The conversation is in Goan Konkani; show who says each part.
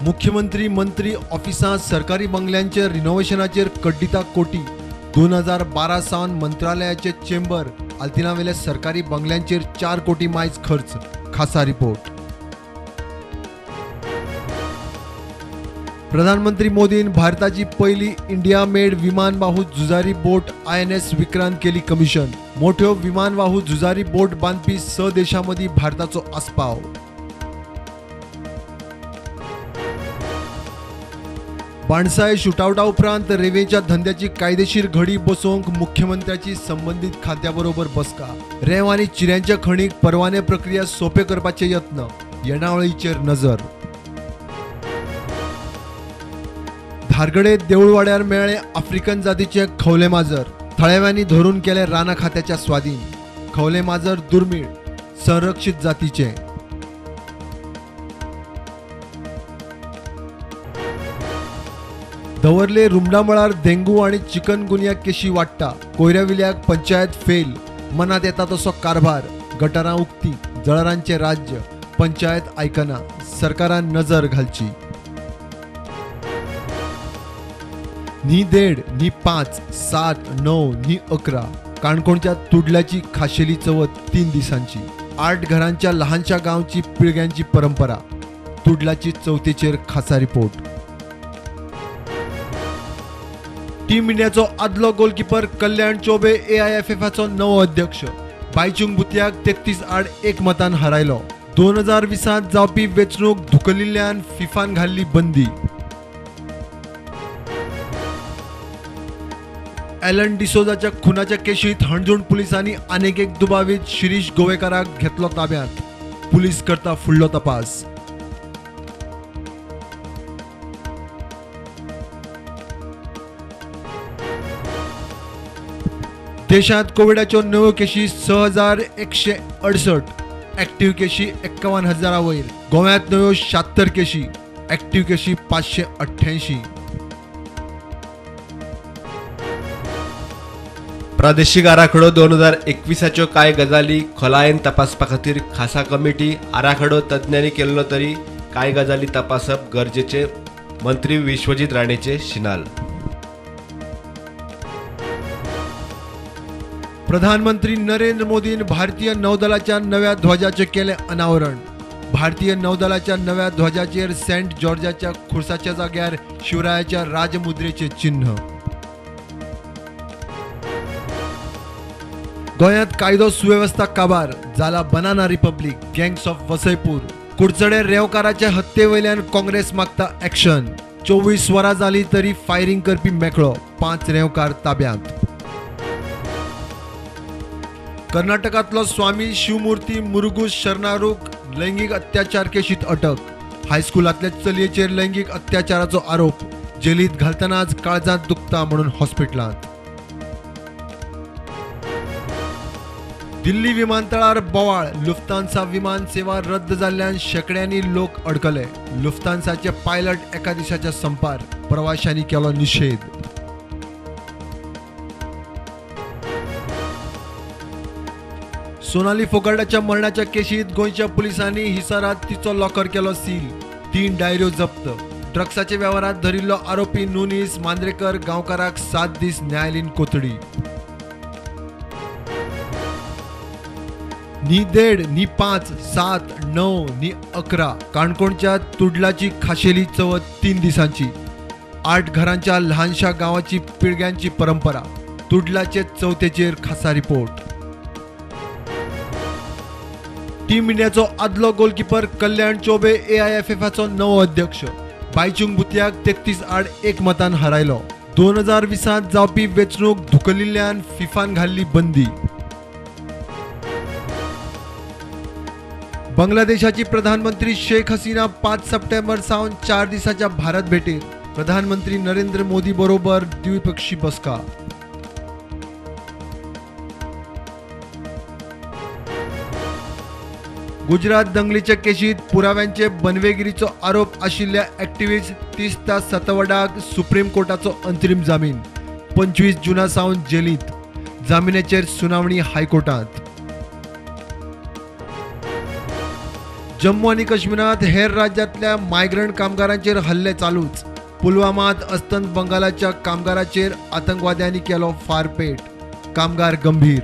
Speaker 1: मुख्यमंत्री मंत्री ऑफिसां सरकारी बंगल्यांचे रिनोव्हेशनाचेर कड्डिता कोटी. 2012 सावन मंत्रालयाचे चेंबर आल्तिनावेल्या सरकारी बंगल्यांचेर 4 कोटी मायज खर्च. खासा रिपोर्ट. प्रधानमंत्री मोदीन भारताची पहिली इंडिया मेड विमानवाहू झुजारी बोट INS Vikrant केली कमिशन. मोठ्यो विमानवाहू झुजारी बोट बांदपी 6 देशांमदीं भारताचो आस्पाव. बाणसाय शुटआवटा उपरांत रेवेच्या धंद्याची कायदेशीर घडी बसोवंक मुख्यमंत्र्याची संबंदीत खात्याबरोबर बसका. रेंव आनी चिऱ्यांच्या खणीक परवाने प्रक्रिया सोपे करपाचे यत्न. येणावळीचेर नजर. धारगडे देऊळवाड्यार मेळ्ळे आफ्रिकन जातीचे खवले माजर. थळाव्यांनी धरून केले राना खात्याच्या स्वाधीन. खवले माजर दुर्मीळ, संरक्षित जातीचे. दवर्ले रुमडामळार डेंगू आणि चिकनगुनिया केशी वाडटा. कोयऱ्याविल्याक पंचायत फेल. मनात येता तसो कारभार. गटारां उक्ती, जळारांचे राज्य. पंचायत आयकना, सरकारान नजर घालची. न्ही 1.5, न्ही 5, 7, 9, न्ही 11. काणकोणच्या तुडल्याची खाशेली चवथ 3 दिसांची. 8 घरांच्या लहानशा गांवची पिळग्यांची परंपरा. तुडलाची चवथीचेर खासा रिपोर्ट. टीम इंडियाचो आदलो गोलकीपर कल्याण चौबे AIFFाचो नवो अध्यक्ष. बायचुंग भुतियाक 33-1 मतान हरायलो. 2020 जावपी वेंचणूक धुकलिल्ल्यान फिफान घाल्ली बंदी. एलन डिसोजाच्या खुनाच्या केशीत हणजूण पुलिसांनी आनेक एक दुबावीत शिरीष गोवेकाराक घेतलो ताब्यांत. पुलीस करता फुडलो तपास. देशांत कोविडाच्यो नव्यो केशी 6168, ऍक्टिव्ह केशी 51,000 वयर. गोव्यांत नव्यो 76 केशी, ऍक्टिव्ह केशी 588.
Speaker 2: प्रादेशीक आराखडो 2021 कांय गजाली खोलायेन तपासपा खातीर खासा कमिटी आराखडो तज्ञांनी केल्लो तरी कांय गजाली तपासप गरजेचे, मंत्री विश्वजीत राणेचे शिनाल.
Speaker 1: प्रधानमंत्री नरेंद्र मोदीन भारतीय नौदलाच्या नव्या ध्वजाचे केले अनावरण. भारतीय नौदलाच्या नव्या ध्वजाचेर सेंट जॉर्जाच्या खुर्साच्या जाग्यार शिवरायाच्या राजमुद्रेचे चिन्ह. गोंयांत कायदो सुवेवस्था काबार जाला. Banana republic, gangs of Wasseypur. Curchorem रेंवकाराच्या हत्ये वयल्यान काँग्रेस मागता ऍक्शन. 24 वरां जाली तरी फायरिंग करपी मेकळो. 5 रेंवकार ताब्यांत. कर्नाटकांतलो स्वामी शिवमूर्ती मुरुगुस शरणारूक लैंगिक अत्याचार केशीत अटक. हायस्कुलांतल्या चलयेचेर लैंगिक अत्याचाराचो आरोप. जेलीत घालतनाच काळजांत दुखता म्हणून हॉस्पिटलांत. दिल्ली विमानतळार बोवाळ. लुफ्तांसा विमान सेवा रद्द जाल्ल्यान शेंकड्यांनी लोक अडकले. लुफ्तांसाचे पायलट एका दिसाच्या संपार. प्रवाशांनी केलो निशेध. सोनाली फोगाटाच्या मरणाच्या केशीत गोंयच्या पुलिसांनी हिसारात तिचो लॉकर केलो सील. 3 डायऱ्यो जप्त. ड्रग्साच्या वेव्हारात धरिल्लो आरोपी नुनीस मांद्रेकर गांवकाराक 7 दीस न्यायालयीन कोथडी. न्ही 1.5, न्ही 5, 7, 9, न्ही 11. काणकोणच्या तुडलाची खाशेली चवथ 3 दिसांची. 8 घरांच्या लहानशा गांवाची पिळग्यांची परंपरा. तुडलाचे चवथेचेर खासा रिपोर्ट. टीम इंडियाचो आदलो गोलकीपर कल्याण चौबे AIFFाचो नवो अध्यक्ष. बायचुंग भुतियाक 33-1 मतान हरायलो. 2020 जावपी वेंचणूक धुकलिल्ल्यान फिफान घाल्ली बंदी. बांगलादेशाची प्रधानमंत्री शेख हसीना 5 सप्टेंबर सावन 4 दिसाच्या भारत भेटीर. प्रधानमंत्री नरेंद्र मोदी बरोबर द्विपक्षीय बसका. गुजरात दंगलीच्या केशीत पुराव्यांचे बनवेगिरीचो आरोप आशिल्ल्या ॲक्टिव्हिस्ट तिस्ता सतवडाक सुप्रीम कोर्टाचो अंतरीम जामीन. 25 जूना सावन जेलींत. जामिनाचेर सुनावणी हायकोर्टांत. जम्मू आनी काश्मीरांत हेर राज्यांतल्या मायग्रंट कामगारांचेर हल्ले चालूच. पुलवामात अस्तंत बंगालाच्या कामगाराचेर आतंकवाद्यांनी केलो फारपेट, कामगार गंभीर.